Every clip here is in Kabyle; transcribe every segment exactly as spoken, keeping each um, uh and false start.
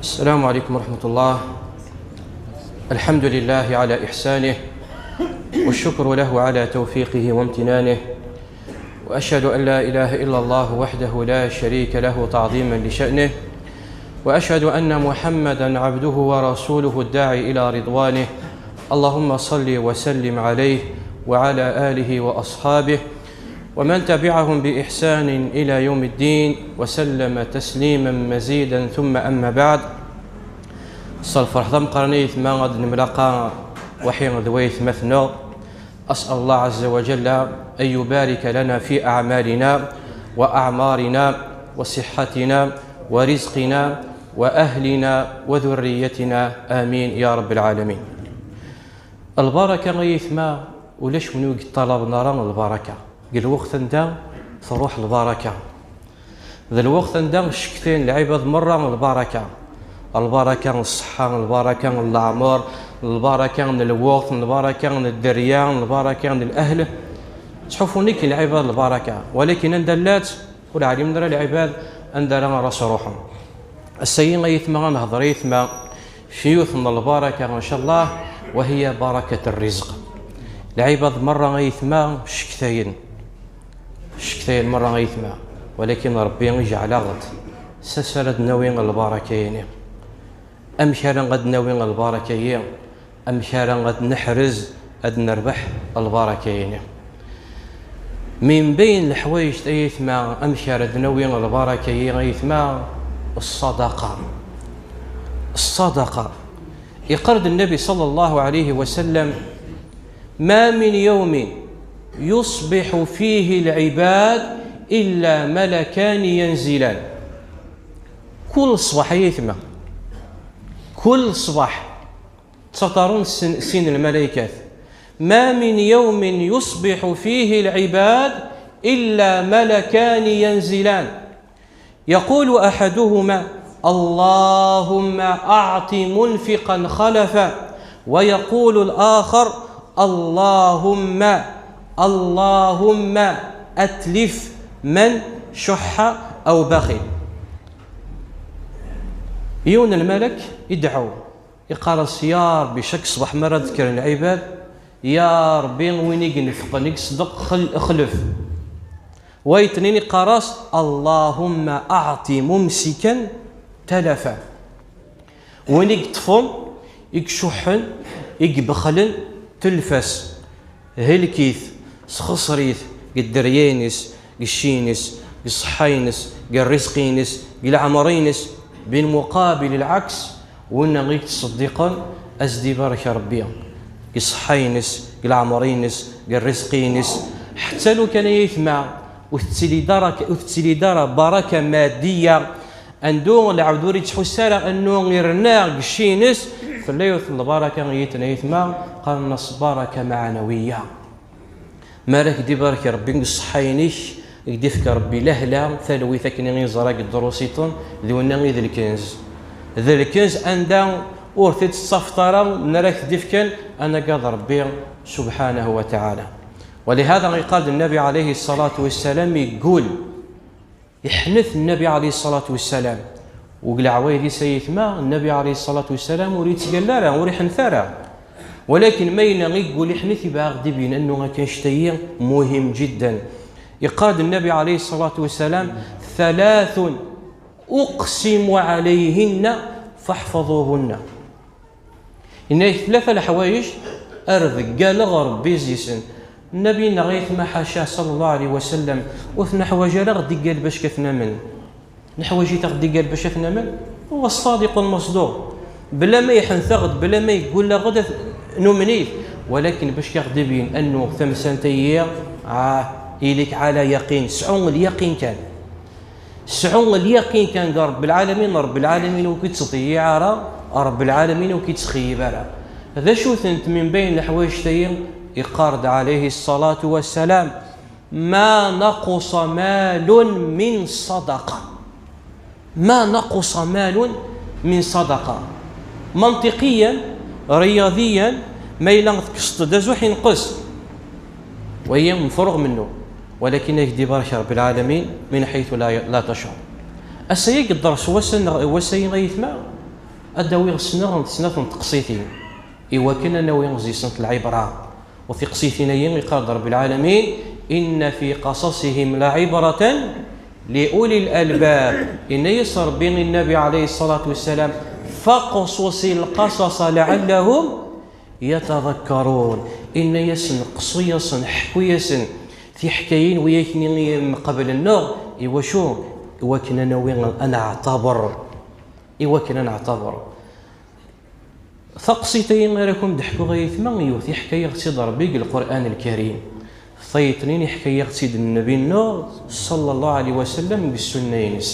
السلام عليكم ورحمة الله. الحمد لله على إحسانه، والشكر له على توفيقه وامتنانه، وأشهد أن لا إله إلا الله وحده لا شريك له تعظيما لشأنه، وأشهد أن محمدا عبده ورسوله الداعي إلى رضوانه. اللهم صل وسلم عليه وعلى آله وأصحابه ومن تبعهم بإحسان إلى يوم الدين وسلم تسليما مزيدا، ثم أما بعد. S lferḥ d ameqqran ay aytma ad nemlaqa waḥi d waytma-tneɣ. أسأل الله عز وجل أن يبارك لنا في أعمالنا وأعمارنا وصحتنا ورزقنا وأهلنا وذريتنا، آمين يا رب العالمين. Lbaraka ay aytma, ulac win ur yeṭṭalaben ara lbaraka. Deg lweqt anda truḥ lbaraka, d lweqt anda ccektayen lɛibad merra lbaraka. Lbaraka n ṣṣeḥḥa, lbaraka n leɛmer, lbaraka n lweqt, lbaraka n dderya, lbaraka n lahl. Ttḥufun-ik lɛibad lbaraka, walakin anda llant ur ɛlimen ara lɛibad anda ara ara sruḥen. Ass-agi ay aytma ad nehder ay aytma f yiwet n lbaraka, ncallah, وهي بركة الرزق. Lɛibad merra ay aytma ccektayen, ccektayen merra ay aytma, walakin Rebbi ijeɛl-aɣ-d s acu ara d-nawi lbaraka-yini. Amek ara ad d-nawi lbaraka-yi? Amek ara ad neḥrez, ad nerbeḥ lbaraka-yini? Min bayen leḥwayeǧ ay aytma, amek ara d-nawi lbaraka-yi ay aytma? Ṣṣadaqa. Ṣṣadaqa. Iqqar-d Nnabi ṣalla Llahu ɛalayhi wa sallam: ما من يوم يصبح فيه العباد إلا ملكان ينزلان. Kul ṣṣbeḥ ay aytma, kul ṣṣbeḥ ttaṭṭarun sin, sin lmalaykat. ما من يوم يصبح فيه العباد إلا ملكان ينزلان. يقول أحدهما: اللهم أعط منفقا خلفا، ويقول الآخر: اللهم، اللهم أتلف من شح أو بخل. Yiwen n lmalak idɛu, iqqar-as: Ya Rebbi, cak ṣṣbeḥ mi ara d-kkren lɛibad, ya Rebbi, win i inefqen, i iṣeddeq, xel-, xlef. Wa yettnin iqqar-as: اللهم أعط ممسكا تلفا. Win i yeṭṭfen, i icuḥḥen, i ibexlen, telf-as, helk-it, sxeṣr-it deg dderya-ines, deg cci-ines, deg ṣṣeḥḥa-ines, deg rrizq-ines, deg leɛmer-ines. بالمقابل العكس، winna i yettṣeddiqen, ad s-d-ibarek Rebbi deg ṣṣeḥḥa-ines, deg leɛmer-ines, deg rrizq-ines. Ḥetta lukan ay aytma ur tettili d ara, ur tettili d ara baraka maddiya, andu lɛebd ur yettḥus ara annu irenna deg cci-ines, tella yiwet n lbaraka i yitten ay aytma, qqaren-as baraka maɛnawiya. Mi ara k-d-ibarek Rebbi deg ṣṣeḥḥa-inek, i k-d-ifk Rebbi lahla, talwit akken i yeẓra deg ddrusiṭen, d winna i d lkenz. D lkenz anda ur t-id-tettafeḍ ara, mi ara k-d-ifken anagad Rebbi subḥanahu wa taɛala. ولهذا iqqar-d Nnabi ɛalayhi ṣṣalatu wassalam, yeggul, iḥnet Nnabi ɛalayhi ṣṣalatu wassalam. Ug leɛwayed-is ay aytma, Nnabi ɛalayhi ṣṣalatu wassalam ur yettgalla ara, ur iḥennet ara. Walakin ma yella iggul iḥnet, iba aɣ-d-ibin annu akka annect-ayi muhim jiddan. Iqqar-d Nnabi ɛalayhi ṣṣalatu wassalam: ثلاث أقسم عليهن فاحفظوهن. Yenna-yak tlata leḥwayeǧ ar deggaleɣ Rebbi zzi-sen. Nnabi-nneɣ ay aytma ḥaca ṣalla Llahu ɛalayhi wa sallam, ur t-neḥwaǧ ara ɣ-d-iggal bac ad t-namen. Neḥwaǧ-it ɣ-d-iggal bac ad t-namen? Huwa ṣṣadiq lmaṣduq. Bla ma iḥennet-aɣ-d, bla ma yeggul-aɣ-d, ad numen-it. Walakin bac ad ɣ-d-ibyin annu tamsalt-ayi, ah, ili-k ɛala yaqin, sɛu lyaqin kan. Sɛu lyaqin kan deg Rebbi lɛalamin, Rebbi lɛalamin ur k-ittḍeyyiɛ ara, Rebbi lɛalamin ur k-ittxeyyib ara. D acu-tent min bayen leḥwayeǧ-ayi? Iqqar-d ɛalayhi ṣṣalatu wassalam: ما نقص مال من صدقة. ما نقص مال من صدقة. Manṭiqiyan, riyadiyan, ma yella tekkseḍ-d azuḥ, inqes. Wagi mefruɣ mennu. Walakin ad k-d-ibarek Rebbi lɛalamin min ḥaytu la, la tacɛur. Ass-agi yeḍḍer s wass-a neɣ wass-agi ay aytma, Ad d-awiɣ snat n teqsitin i wakken ad nawi ɣer-sent lɛibra. U tiqsitin-agi, iqqar-d Rebbi lɛalamin: إن في قصصهم لعبرة لأولي الألباب. Inna-yas Rebbi i Nnabi ɛalayhi ṣṣalatu wassalam: فاقصص القصص لعلهم يتذكرون. Inna-yasen: qṣu-yasen, ḥku-yasen tiḥkayin wiyaken i mqabel-nneɣ. I wacu? I wakken ad nawi, ad neɛtaber. I wakken ad neɛtaber. Taqsiṭ-agi ara ken-d-ḥkuɣ, ay aytma, yiwet iḥka-yaɣ-tt-id Rebbi deg Lqur'an Lkarim. Tayeḍ-nni iḥka-yaɣ-tt-id Nnbi-nneɣ, ṣalla Llahu ɛalayhi wa sallam, deg ssunna-ines.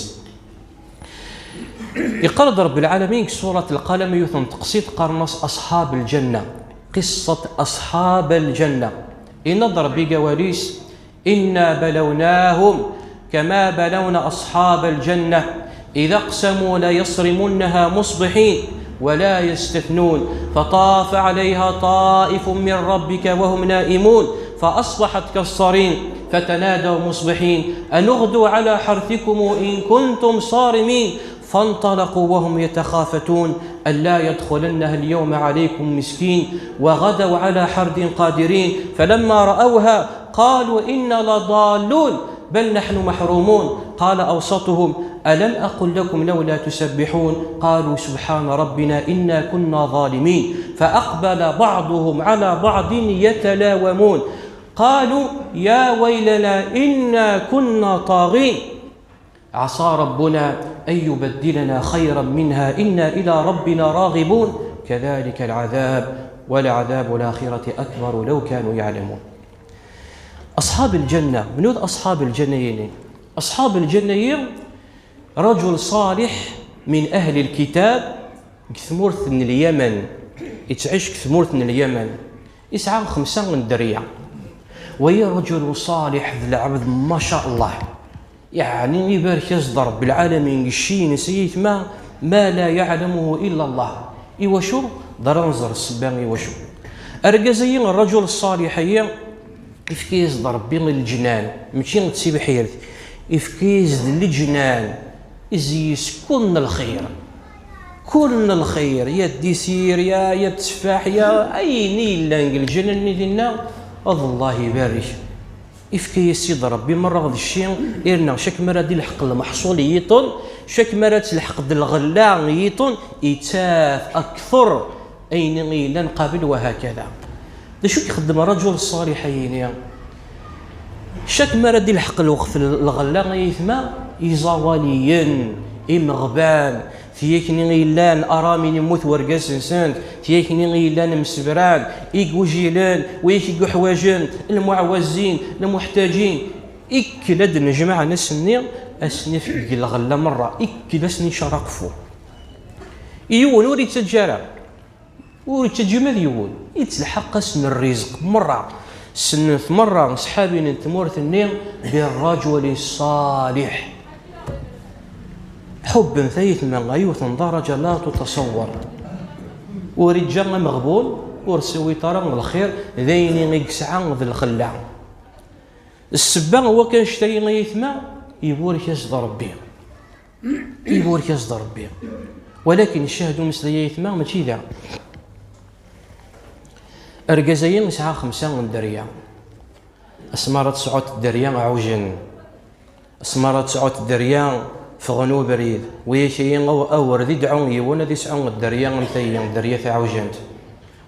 Iqqar-d Rebbi lɛalamin deg surat Lqalam yiwet n teqsiṭ qqaren-as Aṣḥab Lǧanna. Qissat Aṣḥab Lǧanna. Inna-d Rebbi deg wawal-is: إنا بلوناهم كما بلونا أصحاب الجنة إذا أقسموا ليصرمنها مصبحين ولا يستثنون، فطاف عليها طائف من ربك وهم نائمون، فأصبحت كالصريم، فتنادوا مصبحين أن اغدوا على حرثكم إن كنتم صارمين، فانطلقوا وهم يتخافتون ألا يدخلنها اليوم عليكم مسكين، وغدوا على حرد قادرين، فلما رأوها قالوا إنا لضالون بل نحن محرومون. قال أوسطهم: ألم أقل لكم لولا تسبحون؟ قالوا: سبحان ربنا إنا كنا ظالمين. فأقبل بعضهم على بعض يتلاومون. قالوا: يا ويلنا إنا كنا طاغين. عسى ربنا أن يبدلنا خيرا منها إنا إلى ربنا راغبون. كذلك العذاب ولعذاب الآخرة أكبر لو كانوا يعلمون. Aṣḥab Lǧanna. Menhu d Aṣḥab Lǧanna-yini? Aṣḥab Lǧanna-yi, رجل صالح من أهل الكتاب, deg tmurt n Lyaman, yettɛic deg tmurt n Lyaman, yesɛa xemsa n dderya. Wagi رجل صالح, d lɛebd, ma ca Allah. Yeɛni, ibarek-as-d Rebbi lɛalamin deg cci-ines, ay aytma, ما لا يعلمه إلا الله. I wacu? Dara nẓer ssebba i wacu. Argaz-agi, الرجل الصالح-agi, ifka-yas-d Rebbi leǧnan, mačči d tibḥirt, ifka-yas-d leǧnan, izeyy-as kul n lxir. Kul n lxir, ya ddisir, ya, ya tteffaḥ, ya ayen i yellan deg lǧanan-nni dinna, ad Allah ibarek. Ifka-yas-id Rebbi merra d cci, irna cak mi ara d-ilḥeq lmeḥṣul i yiṭen, cak mi ara telḥeq-d lɣella i yiṭen, ittaf akter ayen i yellan qabel, wahakada. D acu i ixeddem rrajul ṣṣaliḥ-ayini? Cak mi ara d-ilḥeq lweqt n lɣella, ay aytma, iẓawaliyen, imeɣban, tiyakni i yellan aramin, immut wergaz-nsent, tiyakni i yellan msebran, igujilen, wid i yuḥwaǧen, lmuɛwazzin, lmuḥtaǧin, ikkel ad d-nejmaɛen ass-nni, ad sen-ifk deg lɣella merra, ikkel ad sen-icer aqfu. I yiwen ur ittaǧǧa ara. Ur ittaǧǧa ula d yiwen, ittelḥaq-asen rrizq merra. Ssnen-t merra ṣḥabi n tmurt-nni, birrajuli ṣṣaliḥ. Ḥubben-t ay aytma ɣer yiwet n daraǧa la tutaṣawwer. Ur iǧǧa ameɣbun, ur siwiṭ ara lxir, d ayen i yesɛa d lxella. Ssebba n wakk annect-agi ay aytma, iburek-as-d Rebbi. Iburek-as-d Rebbi. Walakin ccah d umeslay ay aytma, mačči da. Argaz-agi yesɛa xemsa n dderya. Asmi ara tesɛuḍ dderya ɛujen. Asmi ara tesɛuḍ dderya ffɣen ubrid. Wiyak-agi aw-, awer d idɛu yiwen ad isɛu dderya am tayi, dderya taɛujant.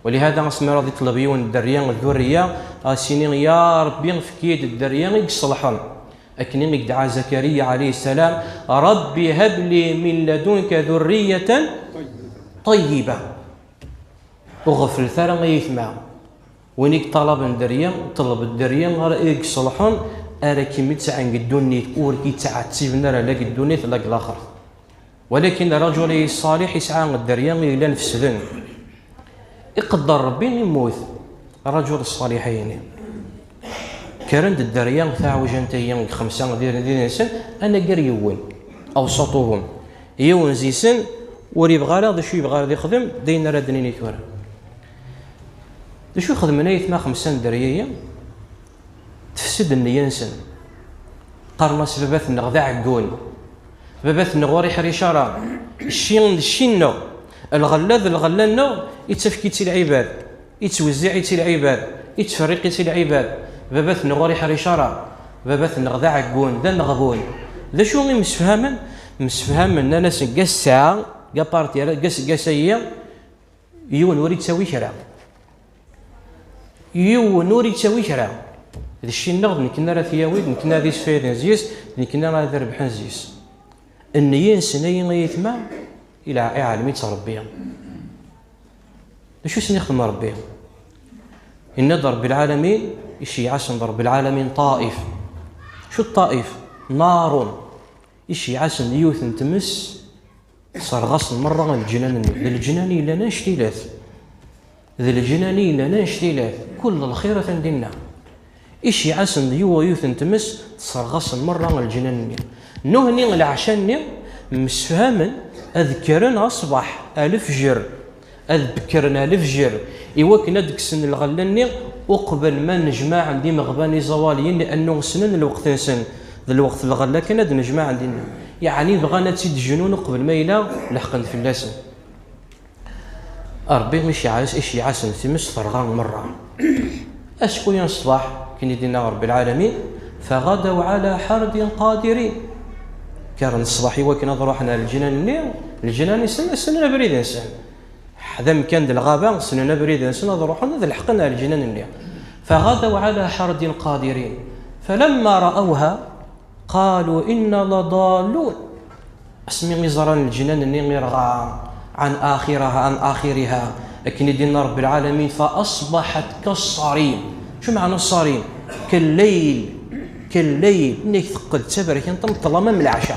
Walihada asmi ara iṭleb yiwen dderya d ddurriya, ad as-yini: Ya Rebbi, efk-iyi-d dderya i iṣelḥen. Akken i yedɛa Zakariya ɛalayhi ssalam: رب هب لي من لدنك ذرية طيبة. Ur ɣefflet ara ay aytma. Win i yeṭṭalaben dderya, ṭleb dderya ara i iṣelḥen, ara kem-id-sɛen deg ddunit, ur k-ittɛettiben ara la deg ddunit la deg laxert. Walakin rrajul-agi ṣṣaliḥ yesɛa dderya i yellan fesden. Iqedder Rebbi, immut rrajul ṣṣaliḥ-ayini. Kkren-d dderya taɛujant-agi deg xemsa did-, did-nsen, anagar yiwen, أوسطهم. Yiwen zi-sen ur yebɣi ara d acu yebɣa ara d-ixdem, d ayen ara d-nini tura. D acu xedmen ay aytma xemsa n dderya-agi? Tefsed nniya-nsen. Qqaren-as: "Baba-tneɣ d aɛeggun. Baba-tneɣ ur iḥric ara. Cci d cci-nneɣ. Lɣella d lɣella-nneɣ, ittefk-itt i lɛibad, ittwezziɛ-itt i lɛibad, ittferriq-itt i lɛibad. Baba-tneɣ ur iḥric ara, baba-tneɣ d aɛeggun, d aneɣbun. D acu i msefhamen? Msefhamen, nnan-asen, deg ass-a, deg aparti, deg ass, deg ass-ayi, yiwen ur ittawi kra. Yiwen ur ittawi kra. D cci-nneɣ, d nekkni ara t-yawi, d nekkni ara d isfayaden zzi-s, d nekkni ara d rebḥen zzi-s. Nniya-nsen, ay ayetma, ila-, iɛlem-itt Rebbi. D acu i sen-ixdem Rebbi? Yenna-d Rebbi lɛalamin, iceyyeɛ-asen-d Rebbi lɛalamin Ṭaif. Acu d Ṭaif? Naṛun. Iceyyeɛ-asen-d yiwet n tmes, tesserɣ-asen merra leǧnan-nni. D leǧnan yellan annect-ilat. D leǧnan yellan annect-ilat. Kul lxir atan dinna. Iceyyeɛ-asen-d yiwet, yiwet n tmes, tesserɣ-asen merra leǧnan-nni. Nuhni leɛca-nni, msefhamen ad kkren aṣbaḥ, a lefjer, ad bekkren a lefjer, i wakken ad d-kksen lɣella-nni uqbel ma nnejmaɛen-d imeɣban iẓawaliyen, liannu ssnen lweqt-nsen, d lweqt n lɣella kan ad nnejmaɛen dinna. Yeɛni bɣan ad tt-id-jnun uqbel ma yella leḥqen-d fell-asen. Ṛebbi iceyyeɛ-as-, iceyyeɛ-asen tmes terɣa merra. Acku yan ṣṣbeḥ, akken i d-yenna Ṛebbi lɛalamin, فغدوا على حرد قادرين. Kkren ṣṣbeḥ i wakken ad ruḥen ar leǧnan-nni, leǧnan-nsen ssnen abrid-nsen. D amkan d lɣaba, ssnen abrid-nsen ad ruḥen ad leḥqen ar leǧnan-nni. فغدوا على حرد قادرين. فلما رأوها قالوا إنا لضالون. Asmi i ẓran leǧnan-nni irɣa, عن آخرها، عن آخرها, akken i d-yenna Ṛebbi lɛalamin, فأصبحت كالصريم. Acu meɛna ṣṣarim? كالليل، كالليل, nnig teqqel d taberkant am ṭṭlam am leɛca.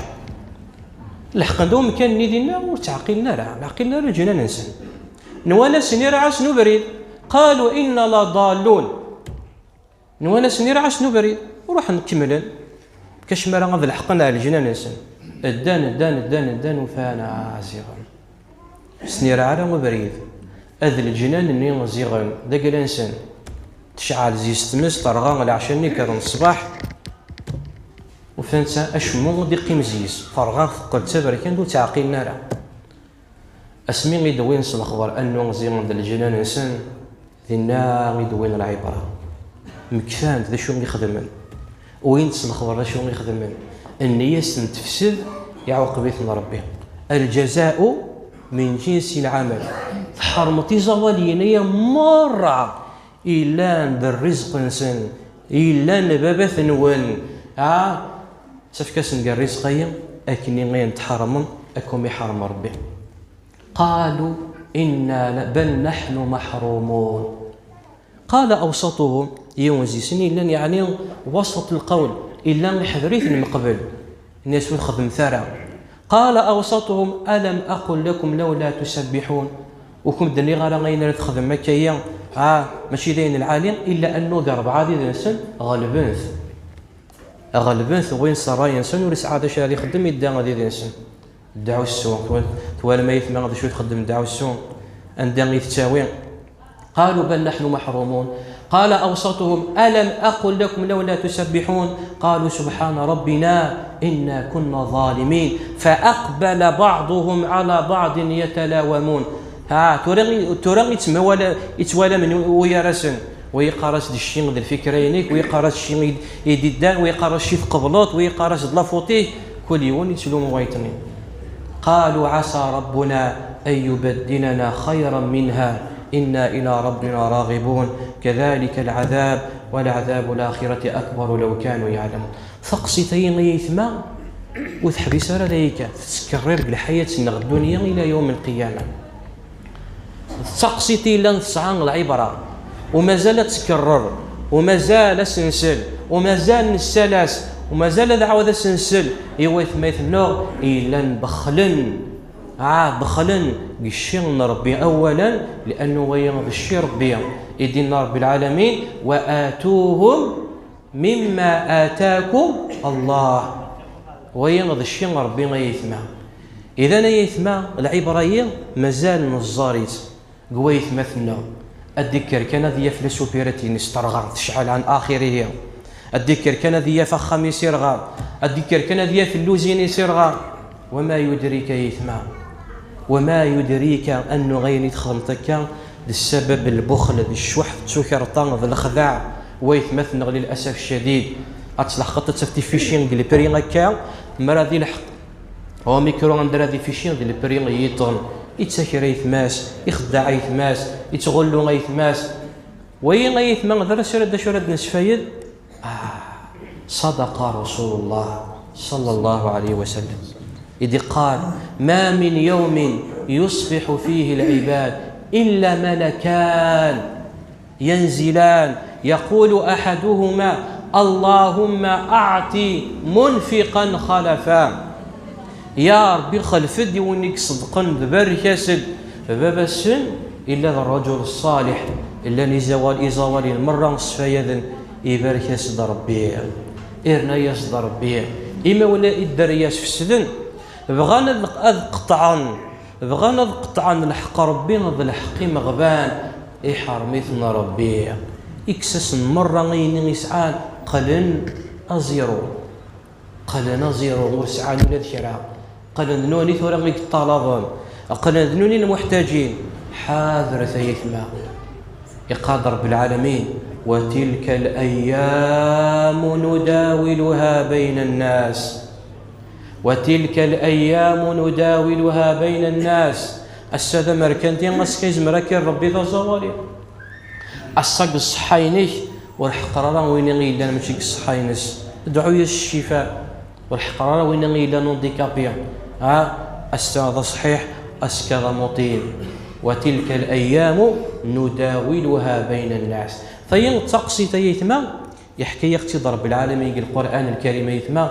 Leḥqen-d umkan-nni dinna, ur ttɛeqqilen ara, ur ɛqilen ara leǧnan-nsen. Nwan-asen irɛa-sen ubrid. قالوا إنا لضالون. Nwan-asen irɛa-sen ubrid, ruḥen kemmlen. Kacmara ad leḥqen ar leǧnan-nsen. Ddan, ddan, ddan, ddan, ufan ziɣen. Sen-irɛa ara ubrid. Ad leǧnan-nni ziɣen, d agla-nsen. Tecɛel zzi-s tmes, terɣa leɛca-nni kkren ṣṣbeḥ. Ufan-tt acemma ur d-iqqim zzi-s. Terɣa teqqel d taberkant ur ttɛeqqilen ara. Asmi i d-wwin s lexber annu ziɣen d leǧnan-nsen, dinna i d-wwin lɛibra. Mektan-d d acu i xedmen. Wwin-d s lexber d acu i xedmen. Nniya-sen tefsed, iɛuqeb-iten Rebbi. الجزاء من جنس العمل. Tḥermeḍ iẓawaliyen-aya merra. Illan d rrizq-nsen, illan baba-tnwen, ha, tefka-sen deg rrizq-ayi, akken i ayen tḥermen, akken i ḥerm Rebbi. قالوا إنا ل-، بل نحن محرومون. قال أوسطهم, yiwen zi-sen illan, yeɛni, وسط القول, illan iḥder-iten meqbel. Nni-as ur xedmet ara. قال أوسطهم ألم أقل لكم لولا تسبحون. Ur kem-d-nniɣ ara ayen ara txedmem akka-yi, ah, mačči d ayen lɛali, illa annu deg rebɛa did-nsen ɣelben-t. Ɣelben-t, wwin s ṛṛay-nsen, ur yesɛi d acu ara ixeddem, idda did-nsen. Dɛu ssu, twa-, twalam ay aytma d acu txeddem dɛu ssu, anda i tettawi. قالوا بل نحن محرومون. قال أوسطهم ألم أقل لكم لولا تسبحون؟ قالوا سبحان ربنا إنا كنا ظالمين. فأقبل بعضهم على بعض يتلاومون. Ha, tura, tura ittmawala-, ittwalamen u-, uyar-asen. Wa yeqqar-as-d cci d lfikra-inek, wa yeqqar-as cci i d-, i d-iddan, wa yeqqar-as cci tqebleḍ, wa yeqqar-as-d la faute-ik. Kul yiwen yettlumu wayeḍ-nni. قالوا عسى ربنا أن يبدلنا خيرا منها إنا إلى ربنا راغبون كذلك العذاب ولعذاب الآخرة أكبر لو كانوا يعلمون. Taqsiṭ-ayi ay aytma, ur teḥbis ara dayka, tettkerrir deg lḥayat-nneɣ ddunya ila yawm lqiyama. D taqsiṭ i yellan tesɛa lɛibra, u mazal ad tkerrer, u mazal ad s-nsel, u mazal nessal-as, u mazal ad ɛawed ad s-nsel i waytma-tneɣ yellan bexlen, ah, bexlen deg cci n Rebbi. Awalen, liannu waya d cci Rebbi, i d-inna Rebbi lɛalamin, وآتوهم مما آتاكم الله. Waya d cci n Rebbi ay aytma. Idan ay aytma, lɛibra-yi mazal neẓẓar-itt deg waytma-tneɣ. Ad d-ikker kan ad yaf la supérette-ines terɣa, tecɛel ɛan axirihi. Ad d-ikker kan ad yaf axxam-is irɣa. Ad d-ikker kan ad yaf lluzin-is irɣa. وما يدريك ay aytma. Wa ma yudrika annu ayen i txedmeḍ akka d ssabab n lbuxel, d ccweḥ, d tukerṭa, d lexdeɛ, waytmaten-nneɣ, lil'asaf ccadid. Ad tleḥqeḍ ad taf tifici deg lpri akka, mi ara d-ilḥeq omikru anda ara d ifici d lpri yiṭen. Ittak aytma-s, ixeddeɛ aytma-s, ittɣullu aytma-s. Wayi aytma d acu ara d acu ara d-nesfayed? Ah, صدق رسول الله صلى الله عليه وسلم. I d-iqqar: ما من يوم يصبح فيه العباد إلا ملكان ينزلان يقول أحدهما: اللهم أعط منفقا خلفا. Ya Ṛebbi, xlef-d i win i iṣeddqen, d barek-as-d. Baba-sen illa d rrajul ṣṣaliḥ, llan iẓawal, iẓawalin merra ṣfayaden, ibarek-as-d Ṛebbi, irna-yas-d Ṛebbi. Imawlan i dderya-s fesden, bɣan ad, ad qeṭɛen, bɣan ad qeṭɛen lḥeqq Ṛebbi d lḥeqq imeɣban, iḥerm-iten Ṛebbi, ikkes-asen merra ayen i sɛan, qqlen à zéro. Qqlen à zéro, ur sɛan ula d kra. Qqlen d nutni tura i yeṭṭalaben. Qqlen d nutni lmuḥtaǧin. Ḥadret ay aytma. Iqqar-d Ṛebbi lɛalamin: وتلك الأيام نداولها بين الناس. وتلك الأيام نداولها بين الناس. Ass-a d amerkanti, ass-a yezmer ad k-irr Ṛebbi d aẓawali. Ass-a deg ṣṣeḥḥa-inek, ur ḥeqqer ara win i yellan mačči deg ṣṣeḥḥa-ines. Dɛu-yas ccifa. Ur ḥeqqer ara win i yellan handicapé. Ha, ass-a d aṣḥiḥ, azekka d amuṭin. وتلك الأيام نداولها بين الناس. Tayi d taqsiṭ ay aytma, iḥka-yaɣ-tt-id Ṛebbi lɛalamin deg Lqur'an Lkarim ay aytma,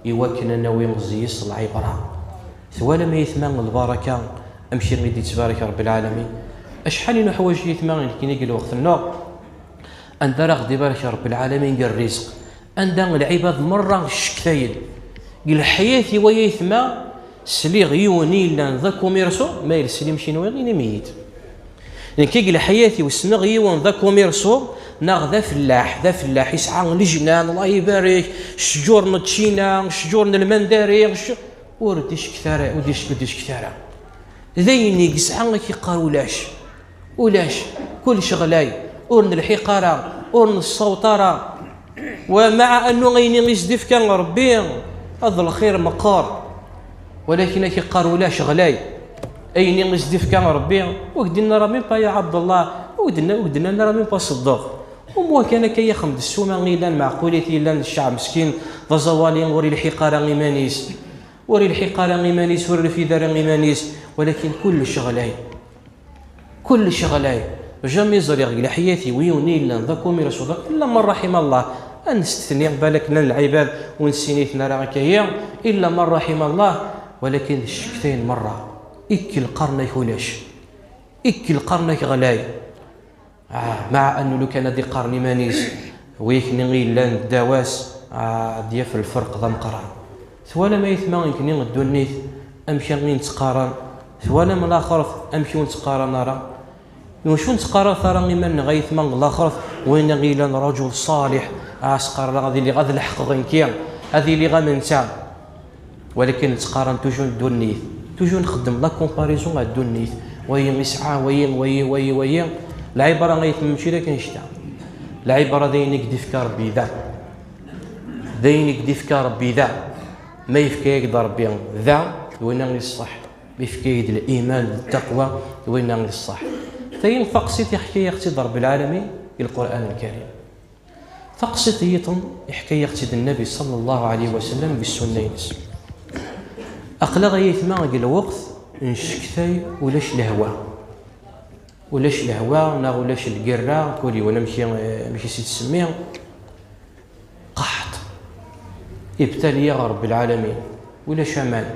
i wakken ad nawi ẓẓyes lɛibra. Twalam ay aytma lbaraka, amek i d-ittbarek Ṛebbi lɛalamin? Acḥal i nuḥwaǧ ay aytma nekkini deg lweqt-nneɣ, anda ara ɣ-d-ibarek Ṛebbi lɛalamin deg rrizq, anda lɛibad merra ccektayen. Deg leḥyat-iw ay aytma, sliɣ yiwen i yellan d akumirsu, ma yelsel imcinwi, ini-m-iyi-d. Nekk deg leḥyat-iw ssneɣ yiwen d akumirsu, neɣ d afellaḥ, d afellaḥ, yesɛa lejnan, Allah ibarek, ccǧur n ččina, ccǧur n lmandari, cc-, ur d-icekket ara, ur d-icek-, ur d-icekket ara. D ayen i yesɛa ad k-iqqar ulac. Ulac, kullec ɣlay, ur nelḥiq ara, ur nessaweḍ ara. Wa maɛa annu ayen i s-d-ifka Ṛebbi, ad lxir meqqer. Walakin ad k-iqqar ulac ɣlay. Ayen i s-d-ifka Ṛebbi, ur k-d-inna ara même pas ya Ɛebdallah, ur k-d-inna, ur k-d-inna ara même pas ṣeddeq. Umwa kan akka yaxem d ssuma i yellan, meɛqulit i yellan d cceɛb meskin, d aẓawali, ur ilḥiq ara iman-is. Ur ilḥiq ara iman-is, ur irfid ara iman-is, walakin kullec ɣlay. Kullec ɣlay. Jamais ẓriɣ deg leḥyat-iw yiwen i yellan d akumirsu, illa ma raḥima Allah. Ad nestethni, balak llan lɛibad ur nessin-iten ara akka-yi, illa ma raḥima Allah, walakin ccektayen merra. Ikk lqern-ak ulac. Ikk lqern-ak ɣlay. Ah, maɛa annu lukan ad iqqaren iman-is, wi akni i yellan ddaw-as, ah, ad d-yaf lferq d ameqqran. Twalam ay aytma nekni ddunit, amek i nettqaran? Twalam laxert, amek ur nettqaran ara? Iwacu ur nettqarat ara iman-nneɣ ay aytma n laxert, wayen i yellan rajul ṣaliḥ, ah, as-qqaren ad iliɣ, ad leḥqeɣ nekki, ad iliɣ am netta. Walakin nettqaran toujours ddunit, toujours nxeddem la comparaison ɣer ddunit, wayi isɛa, wayi, wayi, wayi, wayi. Lɛibra ay aytma mačči d akken ccta. Lɛibra d ayen i k-d-ifka Ṛebbi da. D ayen i k-d-ifka Ṛebbi da. Ma yefka-yak-d Ṛebbi da, d winna i ṣṣeḥ. Ma yefka-yak-d liman d ttaqwa, d winna i ṣṣeḥ. Tayi d taqsiṭ iḥka-yaɣ-tt-id Ṛebbi lɛalamin deg Lqur'an Lkarim. Taqsiṭ yiṭen iḥka-yaɣ-tt-id Nnabi sallallahu alayhi wa sallam deg ssunna-ines. Aql-aɣ ay aytma deg lweqt n ccetay, ulac lehwa. Ulac lehwa neɣ ulac lgirra, kul yiwen amek i, amek i s-ittsemmi. Qeḥṭ. Ibtali-yaɣ Ṛebbi lɛalamin. Ulac aman.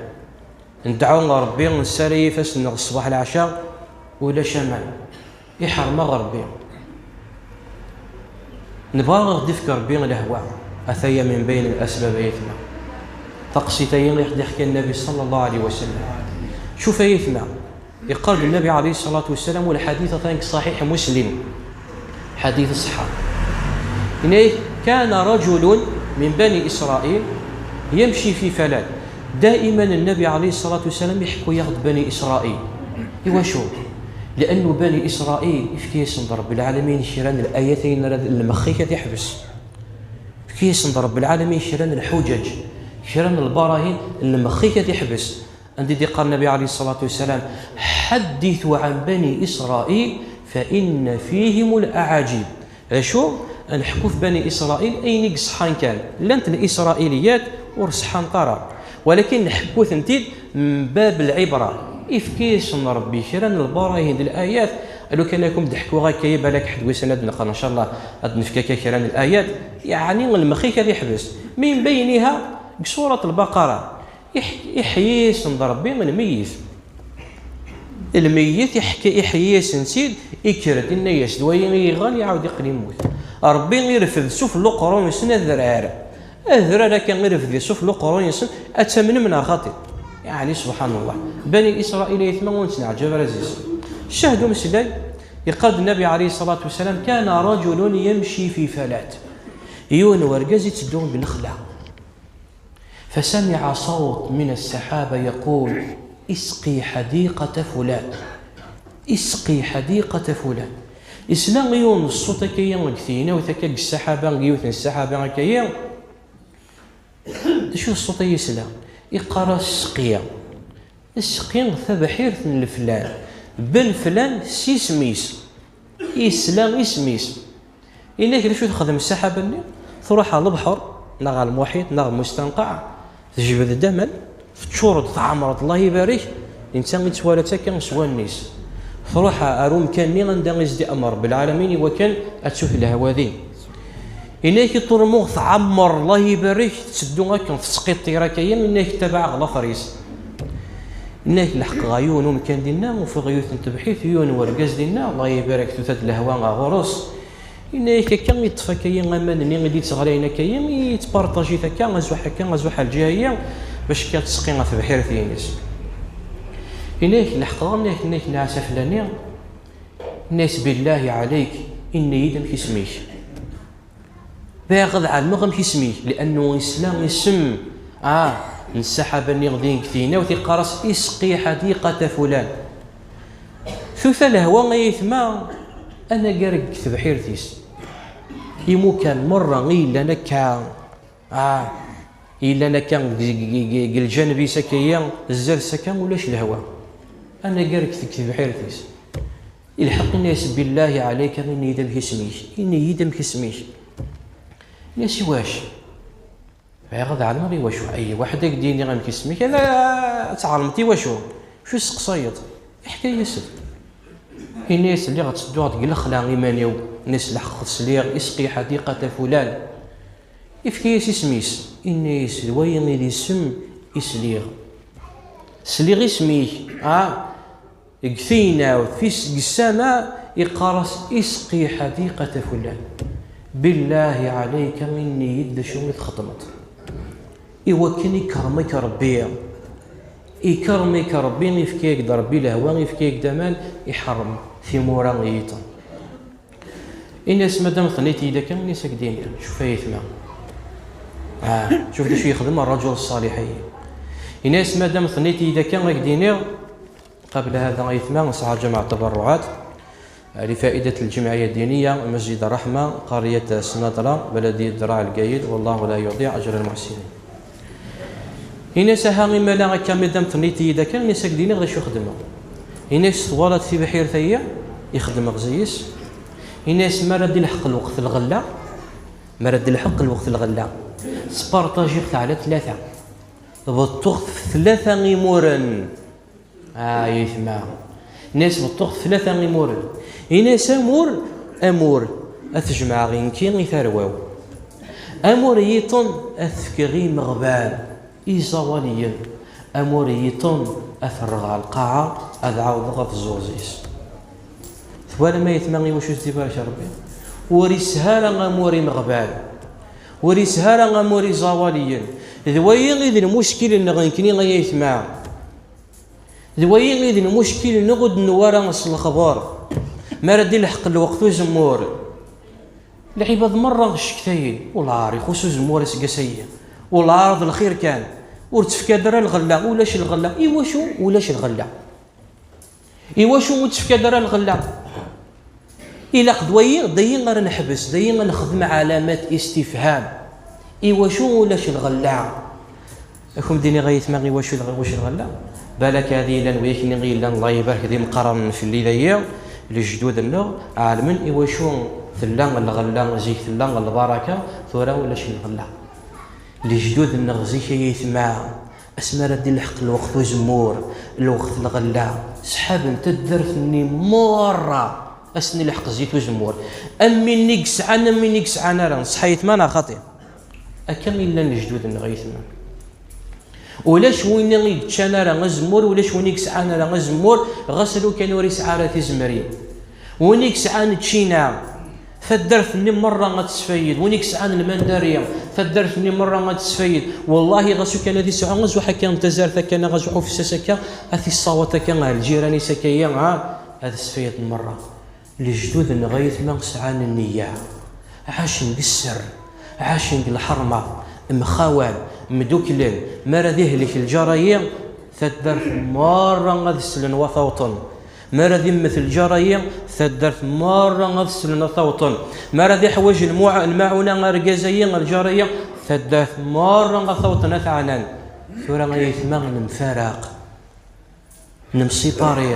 Ndɛu ɣer Ṛebbi, nessaray ifassen-nneɣ ṣṣbeḥ leɛca, ulac aman. Iḥrem-aɣ Ṛebbi. Nebɣa ad ɣ-d-ifk Ṛebbi lehwa. Ataya min bayn al-asbab ay aytma. Taqsiṭ-ayi i ɣ-d-iḥka Nnabi sallallahu alayhi wa sallam. Cuf ay aytma. Yeqqar-d Nnabi alayhi ṣṣalatu wassalam, u lḥadit atan deg Ṣaḥiḥ Muslim. Ḥadit ṣṣeḥḥa. Yenna-yak: كان رجل من بني إسرائيل يمشي في فلاة. Daiman Nnabi ɛalayhi ṣṣalatu wassalam iḥekku-yaɣ-d Bani Isṛail. Iwacu? Liannu Bani Isṛail ifka-yasen-d Ṛebbi lɛalamin kra n layat ayen ara d-, lmex-ik ad iḥbes. Ifka-yasen-d Ṛebbi lɛalamin kra n lḥuǧaǧ, kra n lbarahin, lmex-ik ad iḥbes. Anda i d-iqqar Nnabi ɛalayhi ṣṣalatu wassalam: حدثوا عن بني إسرائيل فإن فيهم الأعاجيب. D acu? Ad neḥku f Bani Isṛail ayen i iṣeḥḥan kan. Llant lisṛailiyat ur ṣeḥḥant ara. Walakin nḥekku-tent-id من باب العبرة. Ifka-yasen Ṛebbi kra n lbarahin d layat. Lukan ad kem-d-ḥkuɣ akka, balak ḥedd wissen ad d-neqqar, ncallah, ad d-nefk akka kra n layat. Yeɛni lmex-ik ad iḥbes. Min bayniha, deg surat Lbaqara, iḥ-, iḥya-yasen-d Ṛebbi lmeyyit. Lmeyyit iḥk-, iḥya-yasen-tt-id, ikker-d, inna-yas d wayi i yeɣɣan, iɛawed iqqel immut. Ṛebbi irfed sufella uqerruy-nsen adrar. Adrar akka irfed di sufella uqerruy-nsen, ad tamnem neɣ xaṭi? Yeɛni subḥan Allah. Bani Isṛail ayetma ur nettneɛǧab ara zis. Ccahd umeslay, iqqar-d Nnabi ɛalayhi ṣṣalatu wassalam: كان رجل يمشي في فلاة. Yiwen wergaz itteddu deg lexla. فسمع صوت من السحابة يقول: اسقي حديقة فلان، اسقي حديقة فلان. Isla yiwen n ṣṣut akka-yi deg tegnawt akka deg ssaḥaba, deg yiwet n ssaḥaba akka-yi. D acu d ṣṣut-agi yesla? Iqqar-as: Sqi. Sqi tabḥirt n leflan. Ben flan s isem-is. Isla isem-is. Inna-k d acu texdem ssaḥaba-nni? Truḥ ɣer lebḥer, neɣ ɣer lmuḥiṭ, neɣ ɣer mustanqeɛ, tejbed-d aman, teččur-d, tɛemmer-d, Allah ibarek, netta i tt-twala akka s wallen-is. Truḥ ɣer umkan-nni anda i s-d-iɛemmer Ṛebbi lɛalamin i wakken ad tut lehwa din. Inna-k i ṭul muɣ tɛemmer, Allah ibarek, tetteddu akken, tettqiṭṭir akka-yi, inna-k tabaɛeɣ later-is. Inna-k leḥqeɣ ɣer yiwen umkan dinna, ufiɣ yiwet n tebḥirt, yiwen wergaz dinna, Allah ibarek, tuta-d lehwa ɣer ɣur-s. Inna-yak akka, iṭṭef akka-yi aman-nni i d-ittɣalayen akka-yi, ittparṭaji-t akka, azuḥ akka, azuḥ ar lǧiha-yi, bac akka ad tesqi ɣer tebḥirt-ines. Inna-yak leḥqeɣ, inna-yak, inna-yak nɛas aflani, inna-yas billahi ɛalayk, ini-yi-d amek isem-ik. Bɣiɣ ad ɛelmeɣ amek isem-ik, liannu isla isem, ah, n ssaḥaba-nni din deg tegnawt, iqqar-as: isqi ḥadiqata fulan. Tuta lehwa ay ayetma, anagar deg tebḥirt-is. Imukan merra i yellan akka, ah, yellan akka deg, deg, deg, deg lǧaneb-is akka-yi, zdat-s akka ulac lehwa. Anagar deg tebḥirt-is. Ilḥeq, inna-yas: billahi ɛalayka, ini-yi-d amek isem-ik, ini-yi-d amek isem-ik. Inna-yas: iwac? Bɣiɣ ad ɛelmeɣ iwacu. Ay waḥed ad k-d-yini amek isem-ik, ala ad tɛelmeḍ iwacu. Acu testeqsayeḍ? Iḥka-yas-d. Inna-yas: lliɣ ttedduɣ deg lexla iman-iw, inna-yas: leḥqeɣ sliɣ isqi ḥadiqata fulan. Ifka-yas isem-is, inna-yas: d wayi i d isem i sliɣ. Sliɣ isem-ik, ah, deg tegnawt, fi s-, deg ssama, iqqar-as: isqi ḥadiqata fulan. Billahi ɛalayka, ini-yi-d d acu i txeddmeḍ. Iwakken ikerrem-ik Ṛebbi. Ikerrem-ik Ṛebbi, ifka-yak-d Ṛebbi lehwa, ifka-yak-d aman, iḥeṛṛem timura n yiṭen. Ini-as: madam tenniḍ-iyi-d akka, ini-as ad k-d-iniɣ. Cuf ay ayetma. Ah, cuf d acu yexdem ṛṛaǧul ṣṣaliḥ-agi. Ini-as: madam tenniḍ-iyi-d akka, ad k-d-iniɣ. Qabel hada ay ayetma, nesɛa ǧamaɛ tabaṛṛuɛat, لفائدة الجمعية الدينية مسجد الرحمة قرية سناطرة بلدية دراع القايد، والله لا يضيع أجر المحسنين. Ini-as: aha, imala akka madam tenniḍ-iyi-d akka, ini-as ad k-d-iniɣ d acu xedmeɣ. Ini-as: twalaḍ tibḥirt-agi i xedmeɣ zzi-s? Ini-as: mi ara d-ilḥeq lweqt lɣella, mi ara d-ilḥeq lweqt lɣella, spartajiɣ-t ɛla tlata. Beṭṭuɣ-t f tlata imuren. Ah, ay ayetma. Ini-as: beṭṭuɣ-t f tlata imuren. Ini-as: amur, amur, ad t-jemɛeɣ i nekki i tarwa-w. Amur yiṭen ad t-fkeɣ i imeɣban, iẓawaliyen. Amur yiṭen ad t-rreɣ ɣer lqaɛa, ad ɛawdeɣ ad ẓẓuẓis. Twalam ay ayetma iwacu s-d-ibarek Ṛebbi? Ur isha ara amur imeɣban. Ur isha ara amur iẓawaliyen. D wayi i d lmuckil-nneɣ nekkni ay ayetma. D wayi i d lmuckil-nneɣ, ur d-newwi ara s lexbar. Mi ara d-ilḥeq lweqt uzemmur, lɛibad merra ccektayen, welɛar ixuṣ uzemmur aseggas-agi, welɛar d lxir kan. Ur tefkad ara lɣella, ulac lɣella. Iwacu ulac lɣella? Iwacu ur tefkad ara lɣella? Ilaq d wayi, d ayi ara neḥbes, d ayi ara nexdem ɛalamat istifham. Iwacu ulac lɣella? Ad kem-d-iniɣ ay aytma iwacu lɣ-, iwacu lɣella? Balak ad yellan wiyakni i yellan, Allah ibarek, d imeqqranen fell-i dayi, lejdud-nneɣ ɛelmen iwacu tella lɣella, zik tella lbaraka, tura ulac lɣella. Lejdud-nneɣ zik ay aytma, asmi ara d-ilḥeq lweqt uzemmur, lweqt lɣella, sḥaben taddart-nni merra, asen-ilḥeq zzit uzemmur. Am win i yesɛan, am win i yesɛan ara, nṣeḥ ay aytma neɣ xaṭi? Akka i llan lejdud-nneɣ ay aytma. Ulac win i yeččan ara azemmur, ulac win i yesɛan ara azemmur, ɣas lukan ur yesɛi ara tizemrin. Win i yesɛan ččina, taddart-nni merra ad tesfayed. Win i yesɛan lmandari, taddart-nni merra ad tesfayed. Wallahi, ɣas ukan ad yesɛu azuḥ akka n tazart akka, neɣ azuḥ ufessas akka, ad t-yessawaḍ akka ɣer lǧiran-is akka, ha, ad sfayden merra. Lejdud-nneɣ ay aytma sɛan nniya, ɛacen deg sser, ɛacen deg lḥerma, mxawan, mduklen. Mi ara d-ihlek lǧar-ayi, taddart merra ad slen wa tawṭen. Mi ara d-immet lǧar-ayi, taddart merra ad slen ad t-awṭen. Mi ara d-iḥwaǧ lmuɛ-, lmaɛuna argaz-ayi, lǧar-ayi, taddart merra ad t-awṭen, ad t-ɛnan. Tura ay aytma nemfaraq, nemsipari,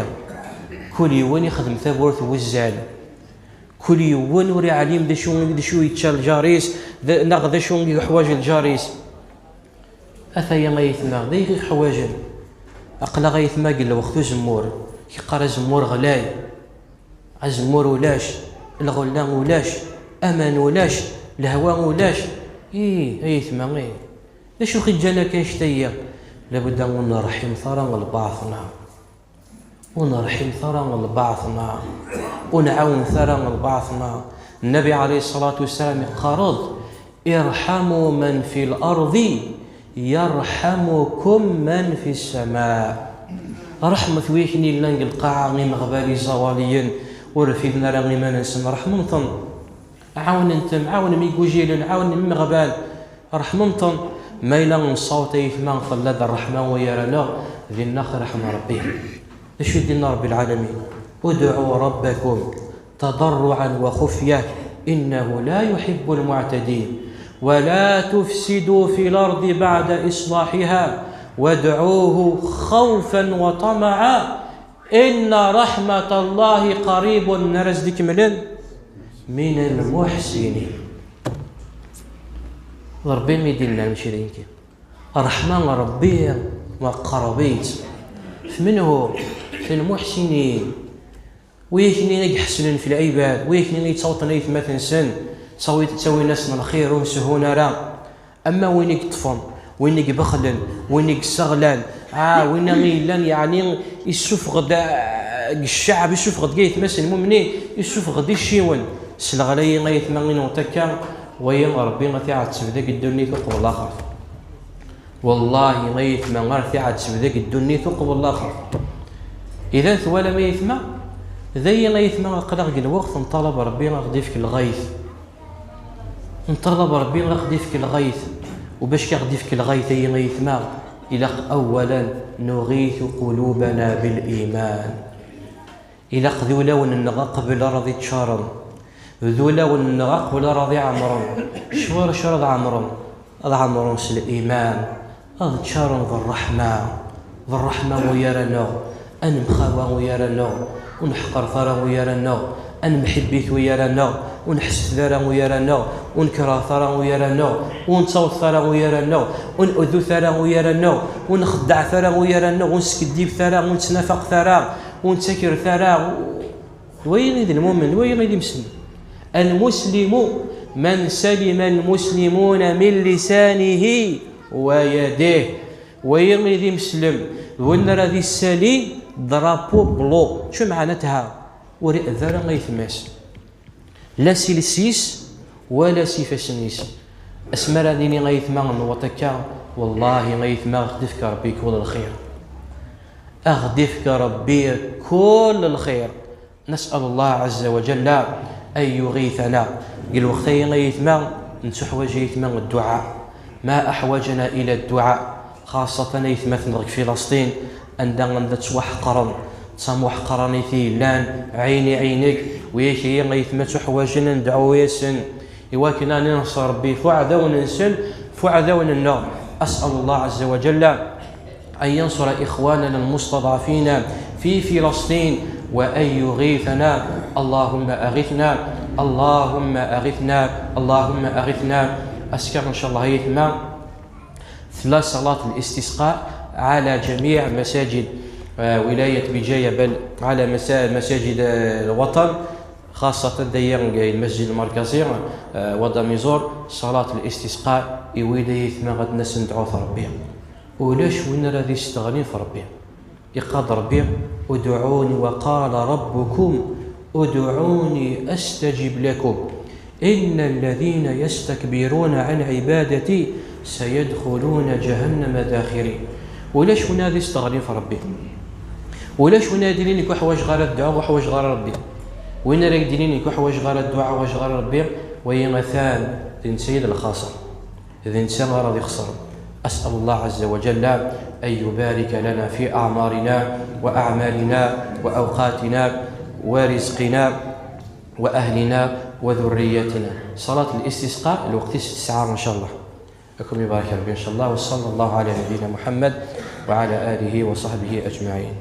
kul yiwen ixdem tawwurt n wuzzal, kul yiwen ur iɛlim d acu, d acu yečča lǧar-is, d-, neɣ d acu i yeḥwaǧ lǧar-is. Ataya ay aytma, d ayen i ḥwaǧen. Aql-aɣ ay aytma deg lweqt uzemmur, yeqqar azemmur ɣlay, azemmur ulac, lɣella ulac, aman ulac, lehwa ulac. Ih, ay aytma, ih. D acu i ɣ-iǧǧan akka annect-agi? Labudda ur nerḥimet ara lbaɛḍ-nneɣ. Ur nerḥimet ara lbaɛḍ-nneɣ. Ur nɛawen ara lbaɛḍ-nneɣ. Nnabi ɛalayhi ṣṣalatu wassalam iqqar-d: "Irḥamu man fi l-arḍi, yarḥamukum man fi ssama." Ṛeḥmet wid i yellan deg lqaɛa, imeɣban, iẓawaliyen, ur rfiden ara iman-nsen, ṛeḥmem-ten. Ɛawnem-ten, ɛawnem igujilen, ɛawnem imeɣban, ṛeḥmem-ten. Ma yella nṣawt ay aytma tella-d ṛṛeḥma gar-aneɣ, dinna ɣer ṛṛeḥma n Ṛebbi. D acu i d-yenna Ṛebbi lɛalamin? "Udɛu ṛebbakum taḍarruɛan wa xufya, innahu la yuḥibbu lmuɛtadin. Wa la tufsidu fi l-arḍi baɛda iṣlaḥiha, wadɛuhu xawfan wa ṭamaɛa, inna raḥmata Llahi qaribun", nna ara s-d-ikemmlen, "min al-muḥsinin." D Ṛebbi i d-yennan, mačči d nekki. Ṛṛeḥma n Ṛebbi meqqret. F menhu? F lmuḥsinin. Wid-akni i iḥesnen f lɛibad, wid-akni i yettawḍen aytma-nsen, ttawi-, ttawin-asen lxir, ur nzehhun ara. Ama win i yeṭṭfen, win i ibexlen, win i yesseɣlan, ah, win i yellan, yeɛni, yessufeɣ-d, ah, deg cceɛb, yessufeɣ-d deg aytma-s lmumnin, yessufeɣ-d iciwen. S leɣla-yi ay aytma i newweḍ akka, wayi Ṛebbi ad t-iɛetteb deg ddunit uqbel laxert. Wallahi ay aytma, ar t-iɛetteb deg ddunit uqbel laxert. Idan twalam ay aytma, d aya ay aytma, aql-aɣ deg lweqt nṭalab Ṛebbi ad ɣ-d-ifk lɣayt. Nṭalab Ṛebbi ad ɣ-d-ifk lɣayt. U bac ad ɣ-d-ifk lɣayt-ayi ay aytma, ilaq awalan nuɣit qulubana bil iman. Ilaq d ulawen-nneɣ aqbel ara ɣ-d-iččaren, d ulawen-nneɣ aqbel ara ɣ-d-iɛemren. Cwar acu ara ɣ-d-ɛemren? Ad ɛemren s liman, ad ččaren d ṛṛeḥma, d ṛṛeḥma gar-aneɣ, ad nemxawa gar-aneɣ, ur neḥqer ara gar-aneɣ, ad nemḥibbit gar-aneɣ, ur nḥesset ara gar-aneɣ, ur nekreh ara gar-aneɣ, ur nettawḍ ara gar-aneɣ, ur neɛdu ara gar-aneɣ, ur nxeddeɛ ara gar-aneɣ, ur neskeddib ara, ur nettnafaq ara, ur nettakret ara. Wayi i d lmumen, wayi i d imeslimen. Al-muslimu man salima al-muslimuna min lisanihi wa yadih. Wayi i d imeslem, d win ara d-issali drapeau blanc. Acu meɛna-tha? Ur iɛed ara aytma-s, la s iles-is, wala s ifassen-is. Asmi ara nini aytma newweḍ akka, wallahi aytma, ad ɣ-d-ifk Rebbi kul lxir. Ad ɣ-d-ifk Rebbi kul lxir. نسأل الله عز وجل أن يغيثنا. Deg lweqt-ayi ay aytma, nettuḥwaǧ ay aytma dduɛa. ما أحوجنا إلى الدعاء. Xaṣṣatan aytmaten deg Filasṭin, anda anda ttwaḥeqren, d tamuḥqranit i yellan, ɛini ɛinek, wiyak-iyi aytma ttuḥwajen ad nedɛu yasen. Iwakken ad ninṣer Rebbi f uɛdawen-nsen, f uɛdawen-nneɣ. أسأل الله عز وجل أن ينصر إخواننا المستضعفين في فلسطين وأن يغيثنا. اللهم أغثنا، اللهم أغثنا، اللهم أغثنا. Azekka, إن شاء الله, aytma, tella صلاة الاستسقاء على جميع مساجد، آه، ولاية بجاية، بل على مسا-، مساجد، آه، الوطن، خاصة دايا المسجد المركزي، آه، واداميزور، صلاة الاستسقاء. I wid aytma ad nsendɛu f Rebbi. Ulac win ara d-isteɣnin f Rebbi. Iqqar-d Rebbi: ادعوني، وقال ربكم ادعوني أستجب لكم، إن الذين يستكبرون عن عبادتي سيدخلون جهنم داخرين. Ulac win ara d-isteɣnin f Rebbi. Ulac win ara d-yinin nekk ur ḥwaǧeɣ ara dduɛa, ur ḥwaǧeɣ ara Rebbi. Win ara d-yinin nekk ur ḥwaǧeɣ ara dduɛa, ur ḥwaǧeɣ ara Rebbi, wayi atan d netta i d lxaṣer. D netta ara d-ixeṣren. أسأل الله عز وجل أن يبارك لنا في أعمارنا وأعمالنا وأوقاتنا ورزقنا وأهلنا وذريتنا. صلاة الاستسقاء الوقت ستة ساعة إن شاء الله. أكم يبارك ربي إن شاء الله، وصلى الله على نبينا محمد وعلى آله وصحبه أجمعين.